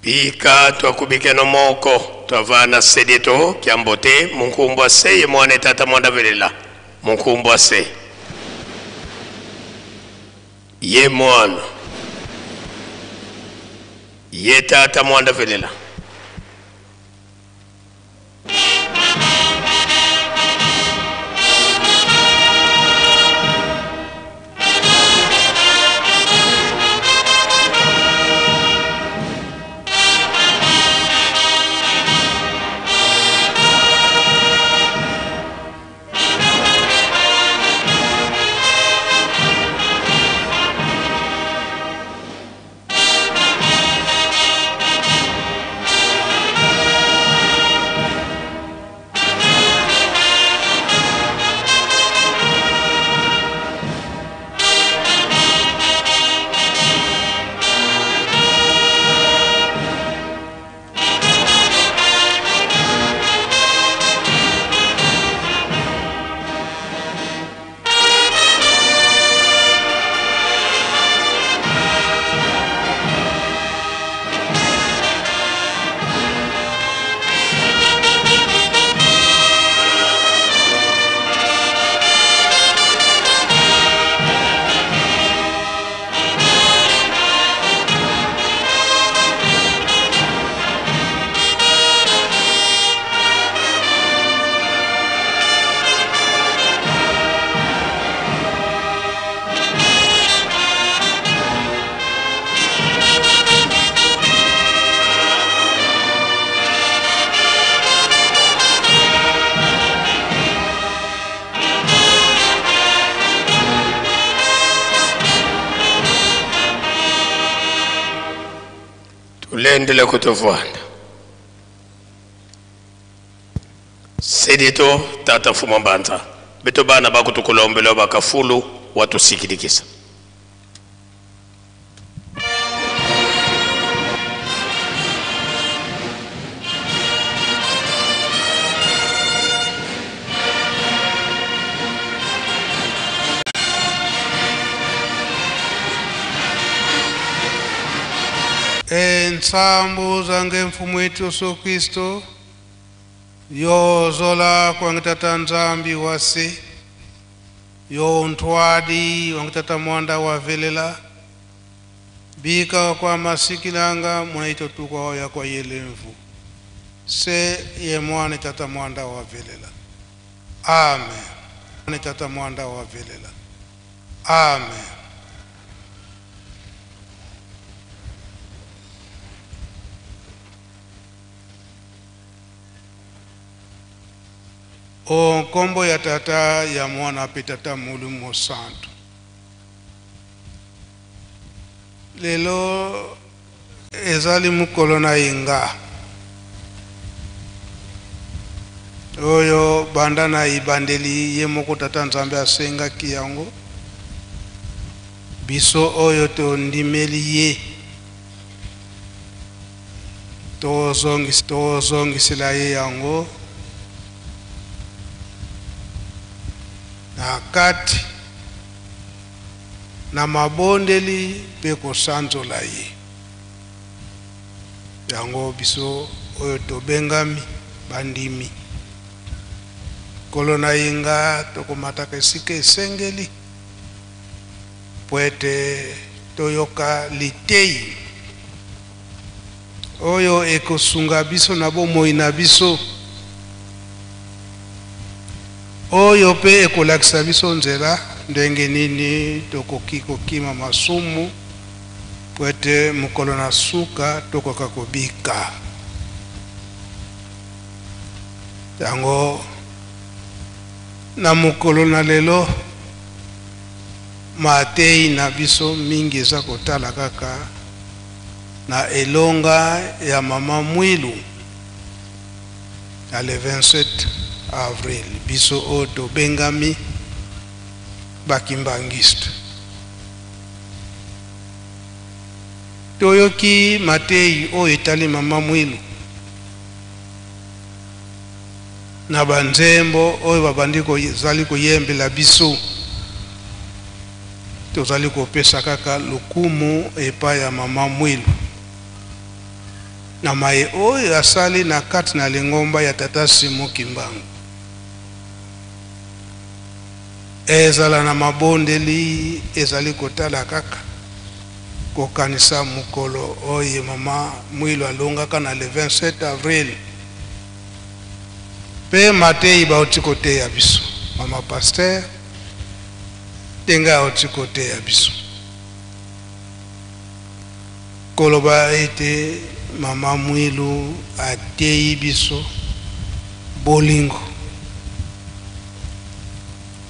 Bika twakubikeno moko twavana sedieto kyambote munkumbwa se ye mwana tata mwanda velela munkumbwa se ye mwana ye tata mwanda velela. Tulendele kutuvwanda Sedito tata mfumu mbanza beto bana bakutukulombela bakafulu watusikilikisa. Ensambu zange mfumu wetu Yesu Kristo yozola kwange tata Nzambi wase yo ntwadi wange tata mwanda wavelela bika kwa masikilanga munaito tukwa ya kwa yelemvu se ye mwana tata mwanda wavelela. Amen. Tata mwanda wavelela. Amen. O nkombo ya tata ya mwana pe tata Molimo Santu. Lelo ezali mokolo na yenga oyo banda na ebandeli ye moko tata Nzambe asengaki yango biso oyo tondimeli ye tozongisela ye yango na kati na mabondeli mpe kosanzola ye. Yango biso oyo tobengami bandimi Nkolo na yenga tokomataka esika esengeli po ete toyoka litei oyo ekosunga biso na bomoi na biso, oyo mpe ekolakisa biso nzela ndenge nini tokoki kokima masumu po ete mokolo na suka tokoka kobika. Yango na mokolo na lelo matei na biso mingi eza kotala kaka na elonga ya mama Mwilu ya le 27 avril, biso oyo tobengami bakimbangiste. Toyoki matei oyo etali mama Mwilu na banzembo oyo babandi kozali koyembela biso. Tozali kopesa kaka lokumu epai ya mama Mwilu na maye oyo asali na kati na lingomba ya tata Simon Kimbangu. Ezala na mabondeli ezali kotala kaka kokanisa mokolo oyo mama Mwilu alongaka na le 27 avril. Pe matei bauti koteya biso mama pasteur ndenge auti koteya biso koloba ete mama Mwilu ateyi biso bolingo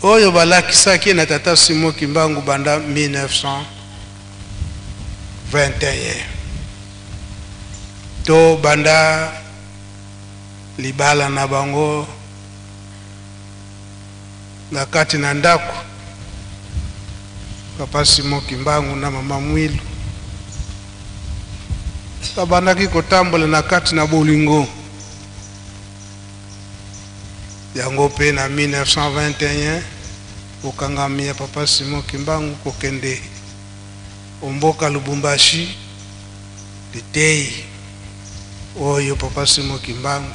oyo balakisaki na tata Simon Kimbangu banda 1921 to banda libala na bango na kati na ndako papa Simon Kimbangu na mama Mwilu babandaki kotambola na kati na bolingo yango. Pe na 1921 kokangami ya papa Simon Kimbangu kokende omboka Lubumbashi, litei oyo papa Simon Kimbangu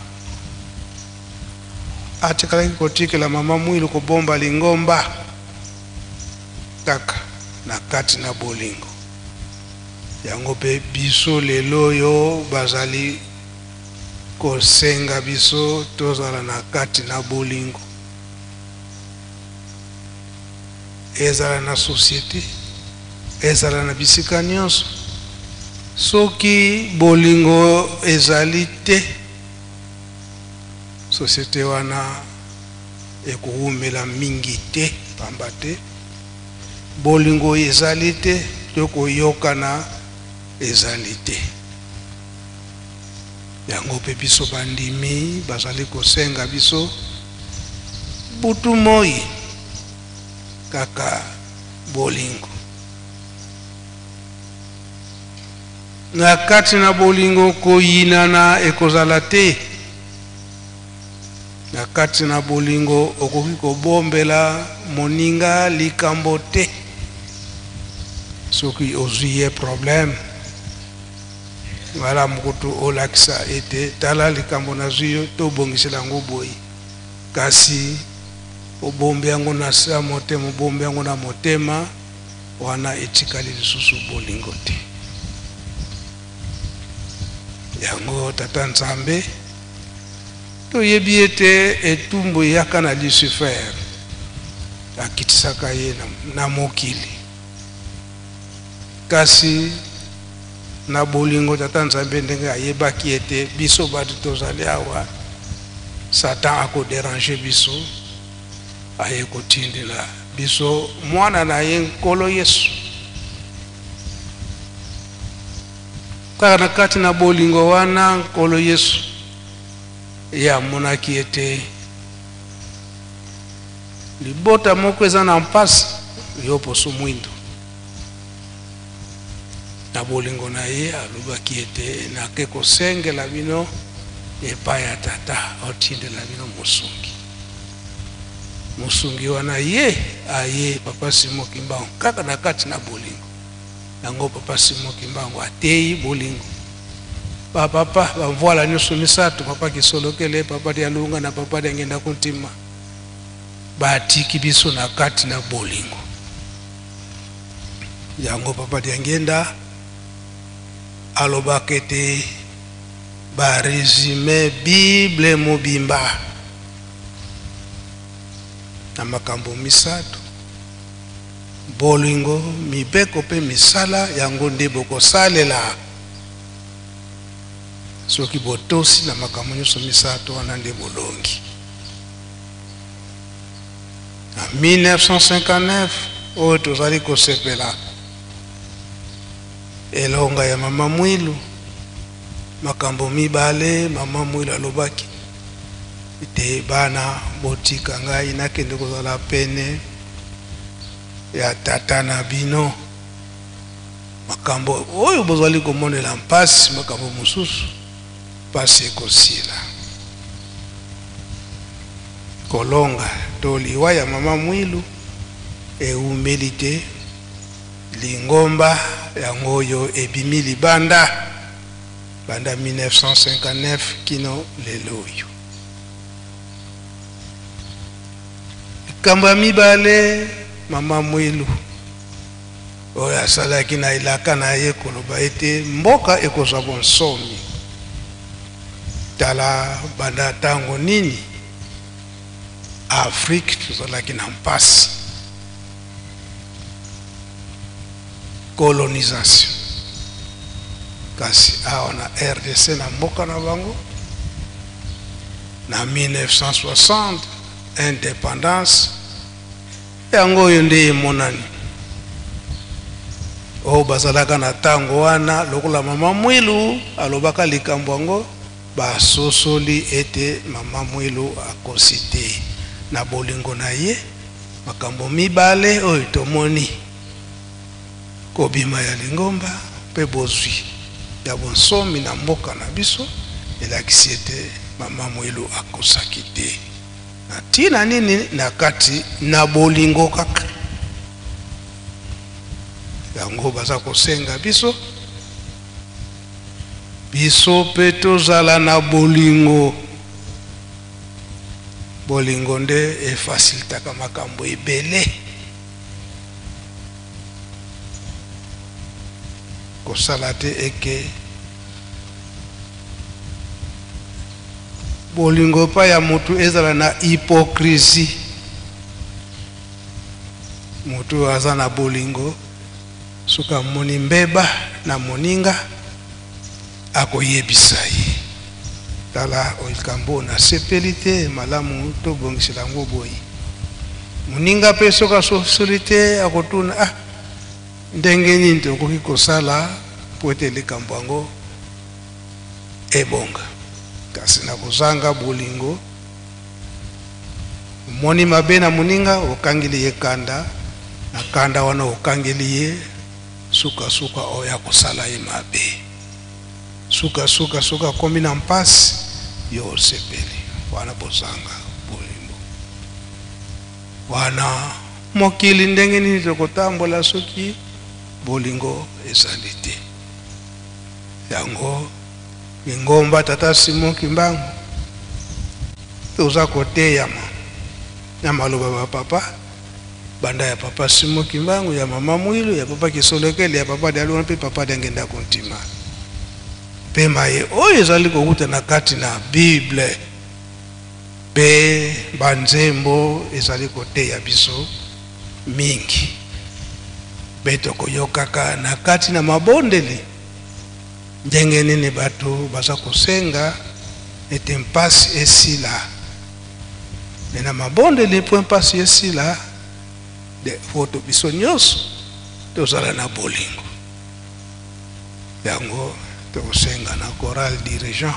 atikalaki kotikela mama Mwilu kobomba lingomba kaka na kati na bolingo yango. Mpe biso lelo oyo bazali kosenga biso tozala na kati na bolingo, ezala na société, ezala na bisika nyonso. Soki bolingo ezali te, société wana ekowumela mingi te, pamba te bolingo ezali te to koyokana ezali te. Yango mpe biso bandimi bazali kosenga biso butu moi kaka bolingo. Na kati na bolingo koyinana ekozala te. Na kati na bolingo okoki kobombela moninga likambo te. Soki ozwi ye problème, malamu kutu olakisa ete tala likambo nazwi yo, tobongisela yango boye. Kasi obombi yango na se ya motema, obombi yango na motema, wana etikali lisusu bolingo te. Yango Tata Nzambe, toyebi ete etumbu eyaka na Lucifer, akitisaka ye na mokili. Kasi na bolingo Tata Nzambe ndenge ayebaki ete biso bato tozali awa, Satan akoderanger biso, aye kotindela biso mwana na ye Nkolo Yesu. Kaka na kati na bolingo wana Nkolo Yesu ye amonaki ete libota moko eza na mpasi, yo poso mwindo. Na bolingo na ye alobaki ete nake kosengela bino epai ya Tata otindela bino mosungi. Mosungi wana ye aye Papa Simon Kimbangu kaka na kati na bolingo. Yango Papa Simon Kimbangu ateyi bolingo. Ba papa ba mvuala nyonso misato, Papa Kisolokele, Papa Dialunga na Papa Diangienda Kuntima, batiki biso na kati na bolingo. Yango Papa Diangienda alobaka ete ba resume Bible mobimba na makambo misato: bolingo, mibeko mpe misala. Yango nde bokosalela soki botosi na makambo nyonso misato wana, nde bolongi. Na 1959 oyo tozali kosepela elonga ya Mama Mwilu, makambo mibale Mama Mwilu alobaki ete bana botika ngai nakende kozala pene ya tata na bino. Makambo oyo bozali komonela mpasi, makambo mosusu mpasi ekosila. Kolonga to liwa ya Mama Mwilu ewumeli te, lingomba yango oyo ebimi libanda banda 1959 kino lelo oyo. Likambo ya mibale, Mama Mwilu oyo asalaki na elaka na ye koloba ete mboka ekozwa bonsomi. Tala banda ntango nini Afrique tozalaki na mpasi, colonisation, kasi awa na RDC, na mboka na bango, na 1960 indépendance yango oyo nde emonani. Oyo bazalaka na ntango wana, lokola Mama Mwilu alobaka likambo yango, basosoli ete Mama Mwilu akosi te na bolingo na ye. Makambo mibale oyo tomoni, kobima ya lingomba mpe bozwi ya bonsomi na mboka na biso, elakisi ete Mama Mwilu akosaki te. Na ntina nini? Na kati na bolingo kaka. Yango baza kosenga biso, biso mpe tozala na bolingo. Bolingo nde efasilitaka makambo ebele. Kosala te eke bolingo epai ya motu ezala na hypocrisie. Motu aza na bolingo, soki amoni mbeba na moninga, akoyebisa ye: tala likambo nasepeli te, malamu tobongisela yango boye. Moninga mpe soki asosoli te, akotuna: ah, ndenge nini tokoki kosala po ete likambo yango ebonga? Kasi na kozanga bolingo, omoni mabe na moninga, okangeli ye kanda, na kanda wana okangeli ye, sukasuka oyo akosala ye mabe. Sukasuka soki akomi na mpasi, yo osepeli. Wana bozanga bolingo. Wana mokili ndenge nini tokotambola soki bolingo ezali te? Yango lingomba Tata Simon Kimbangu toza koteyama na maloba ba papa, banda ya papa Simon Kimbangu, ya mama Mwilu, ya papa Kisolokele, ya papa Dialungana mpe papa Diangienda Kuntima. Mpe maye oyo ezali kowuta na kati na Bible mpe banzembo ezali koteya biso mingi, mpe tokoyokaka na kati na mabondeli ndenge nini bato baza kosenga ete mpasi esila. Me na mabondeli mpo mpasi esila, de foto biso nyonso tozala na bolingo. Yango tokosenga na chorale dirigeant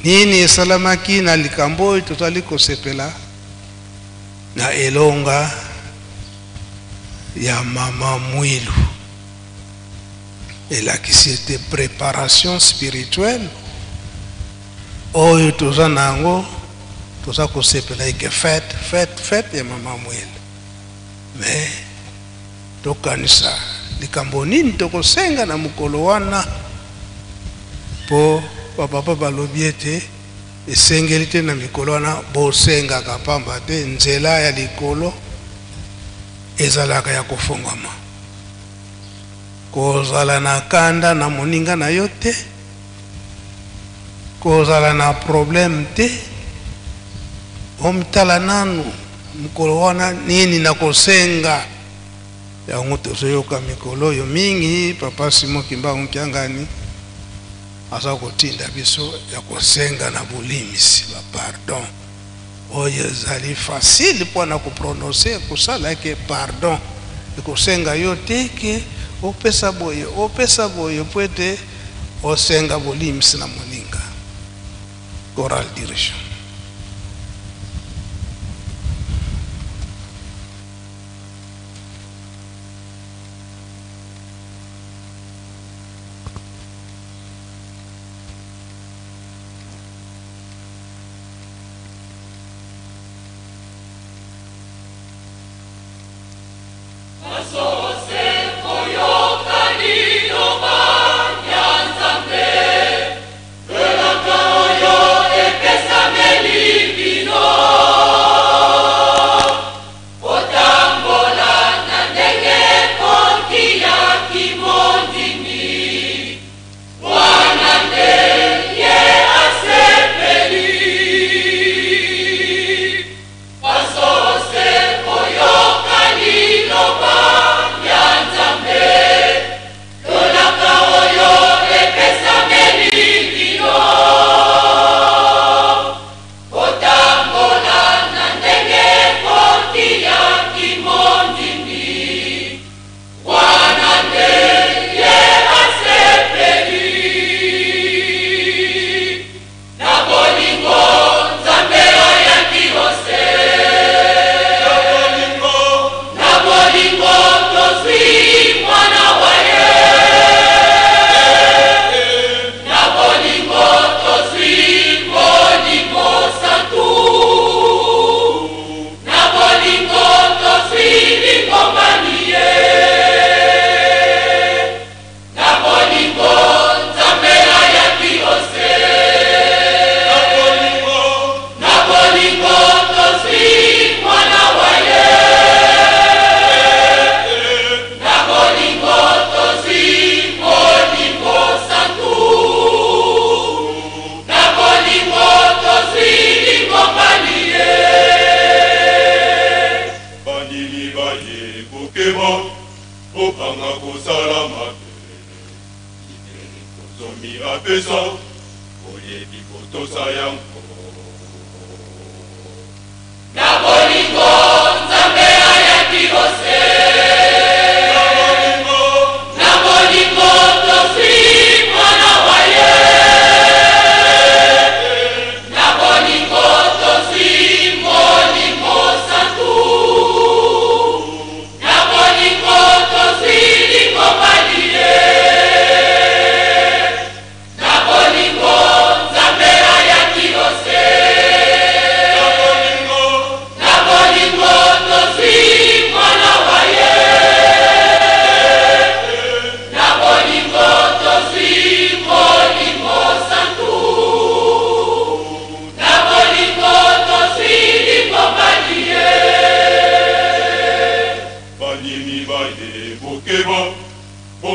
nini esalamaki na likambo oyo tozali kosepela na elonga ya mama Mwilu. Elakisi ete preparation spirituelle oyo toza na yango, toza kosepela eke fete fete fete ya mama Mwilu, mais tokanisa likambo nini tokosenga na mokolo wana, mpo bapapa balobi ete esengeli te na mikolo wana bosengaka, pamba te nzela ya likolo ezalaka ya kofongwama. Kozala na kanda na moninga na yo te, kozala na problème te, omitala nanu mokolo wana nini nakosenga. Yango tozoyoka mikolo oyo mingi papa Simon Kimbangu Kiangani aza kotinda biso ya kosenga na bolimisi, ba pardon oyo ezali facile mpo na koprononce, kosala ke pardon ekosenga yo te ke opesa boye opesa boye mpo ete osenga bolimisi na moninga. Chorale dirigeant.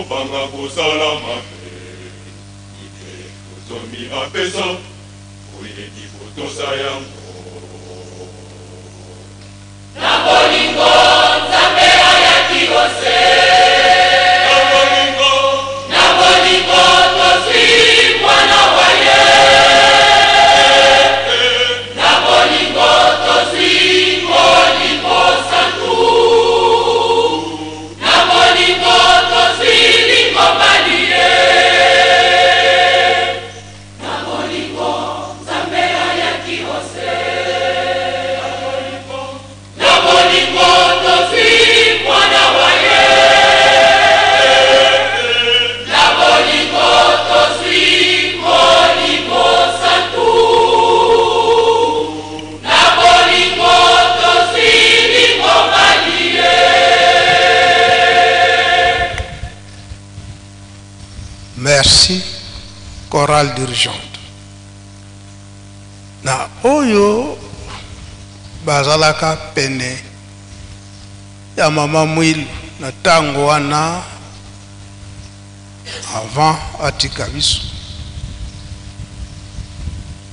Kobanga kosala mabe. Mibeko zomi apesa, oyebi kotosa yango. Na bolingo Nzambe ayaki ose. Na bolingo. Na bolingo tozwi mwana wa ye. Na bolingo tozwi Molimo Santu. Na bolingo tozwi lingomba liye. Na bolingo Nzambe ayaki ose. Na bolingo tozwi mwana wa ye. Na bolingo tozwi Molimo Santu. Na bolingo tozwi lingomba liye. Merci, chorale dirigeante. Na oyo bazalaka pene ya mama Mwilu na ntango wana avant atika biso,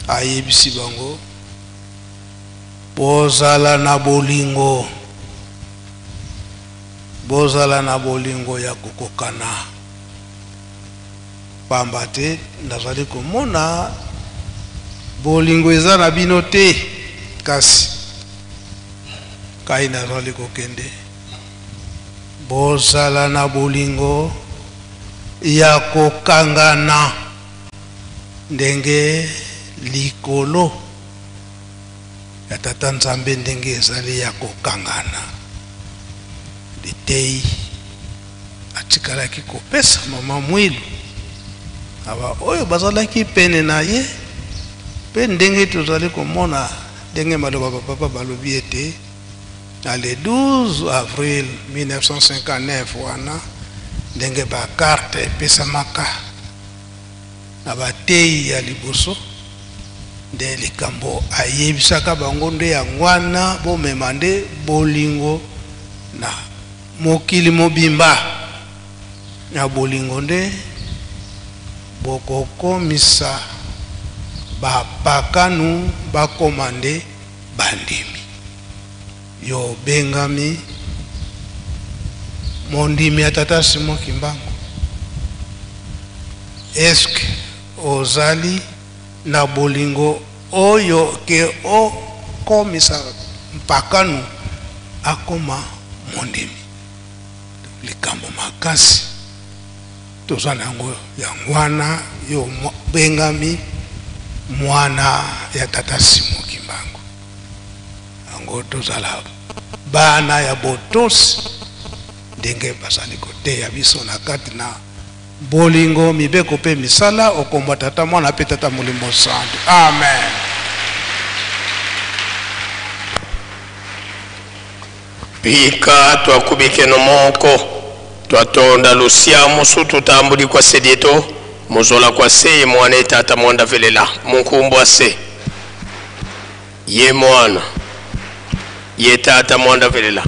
ayebisi bango bozala na bolingo, bozala na bolingo ya kokokana, pamba te nazali komona bolingo eza na bino te, kasi kai nazali kokende. Bozala na bolingo ya kokangana ndenge likolo ya Tata Nzambe ndenge ezali ya kokangana. Litei atikalaki kopesa mama Mwilu na baoyo bazalaki pene na ye, mpe ndenge tozali komona ndenge maloba bapapa balobi ete na le 12 avril 1959 wana ndenge bakarte epesamaka na bateyi ya liboso, nde likambo ayebisaka bango nde yango wana, bomema nde bolingo na mokili mobimba. Na bolingo nde bokokomisa bapakanu bakoma nde bandimi. Yo obengami mondimi ya Tata Simon Kimbangu, eske ozali na bolingo oyo ke okomisa mpakanu akoma mondimi? Likambo makasi toza na yango yango wana, yo bengami mwana ya Tata Simon Kimbangu, yango tozala bana ya botosi ndenge bazali koteya biso na kati na bolingo, mibeko mpe misala. Okombwa Tata, Mwana mpe Tata Molimo Santu. Amen. Bika twakubikeno moko twatonda lusia musu tutambuli kwa sedieto muzola kwa se mwana etata mwanda velela munkumbwa se ye mwana ye tata mwanda velela